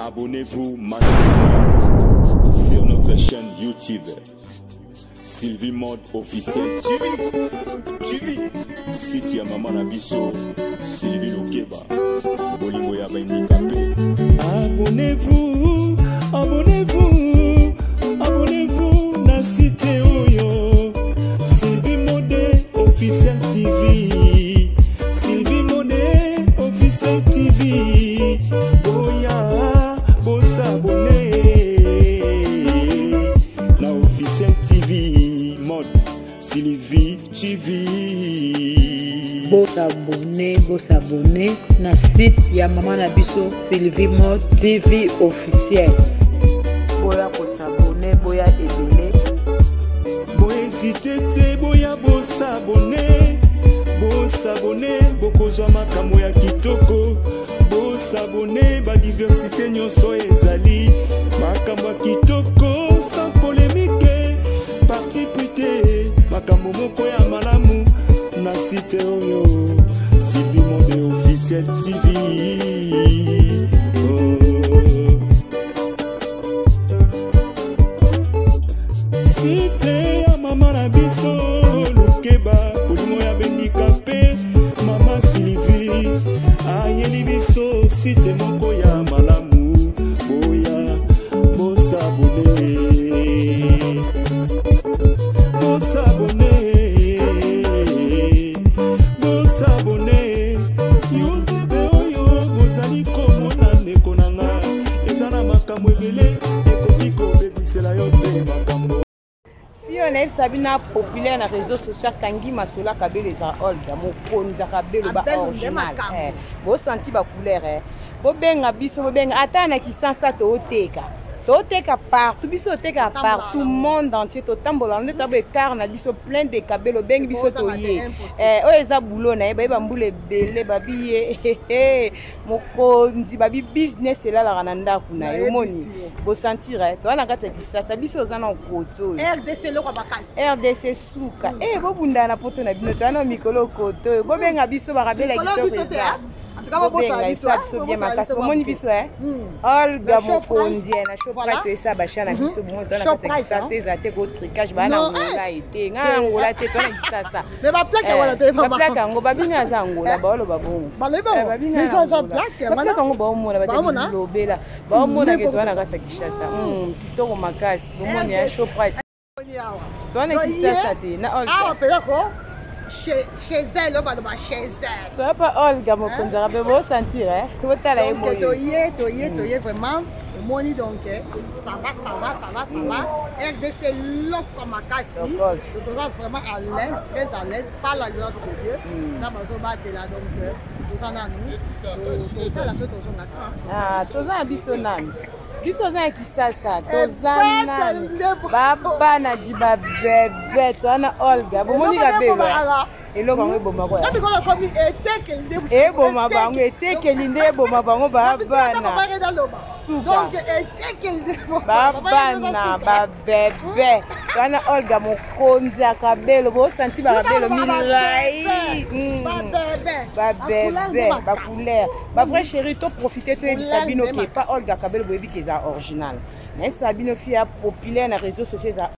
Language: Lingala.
Abonnez-vous massivement sur notre chaîne YouTube Sylvie Mode officiel TV. TV. Site ya mama na biso Sylvie Lukeba. Bolingo ya ba handicapé. Abonnez-vous, abonnez-vous, abonnez-vous na site oyo Sylvie Mode officiel TV. Sylvie Mode officiel TV. Boya, bosabonner na officiel TV Mode Sylvie TV. Bosabone, bosabone na site ya mama na biso Sylvie Mode TV officiel. Boya kosabone, boya ebele. Bohésite te, boya bosabone, bosabone, bokozwa makambo ya kitoko. Bosabone, badiversité nyonso ezali makambo ya kitoko sans polémique, parti pris te, makambo moko ya malamu na site oyo Sylvie Mode officiel TV. Oh. Site ya mama na biso Lukeba, bolingo ya bendika mpe mama Sylvie ayeli biso site moko ya malamu. Boya bosabone, bosabone, bosabone. YouTube oyo bozali komona ndeko na nga eza na makambo ebele ekoki kobebisela yo mpe makambo. Fio nayebisa bino populaire na réseau social akangi masolo akabelo eza Olga mokonzi akabelo ba original. Bosanti bacouleur, bobenga biso, bobenga ata na Kisansa, tooteka, toteka partout, biso toteka partout, monde entier totambola nde toba écart na biso plein de kabelo. Obengi biso, toye. Oyo eza bulo na ye, bayeba mbula ebele babi ye mokonzi, babi business elalaka na ndako na ye. Omoni, bosentir toza na kati ya Kisasa, biso oza na koto oyo. RDC eloko ya makasi. RDC suka. E bobundana na poto na bino, toza na mikolo koto oyo, bobenga biso, bakabela kitoko eza. Bobenga esa biso bien makasi. Bomoni biso Olga mokonzi na Shoprite, esa basha na biso. Bomoni, toza na kati ya Kisasa, eza te ko tricage baa na Ngola ete nga na Ngola te, toza na Kisasa. Baplaque yango babino aza Angola, baoloba bongo, baplaque yango baomona batelobela, baomonake toza na kati ya Kinshasa, kitoko makasi. Bomoni ya Shoprite, toza na Kisasa te na Olga. Chez elle, baloba chez elle. Toza pa Olga mokonzi akabe, bosentir botala ye boye. Toye, toye, toye vraiment, omoni. Donc ça va, ça va, ça va, ça va. RDC loko makasi, toza vraiment à l'aise, très à l'aise par la grâce de Dieu. Nzambe azobatela, donc toza nanu totala so tozonga. Toza na biso nanu, biso oza na Kisasa, toza nanu babana di babebe, toza na Olga. Bomoni kabelo, eloko yango ebomako, eboma bango, etekeli nde eboma bango, babana suka, babana babebe. Wana Olga mokonzi akabelo, bosanti bakabelo milai, babebe, bacouleur, bavrai chéri. Toprofite toyebisa bino ke pa Olga kabelo, boyebi ke eza original. Nayebisa bino, fille ya populaire na réseau sociaux eza.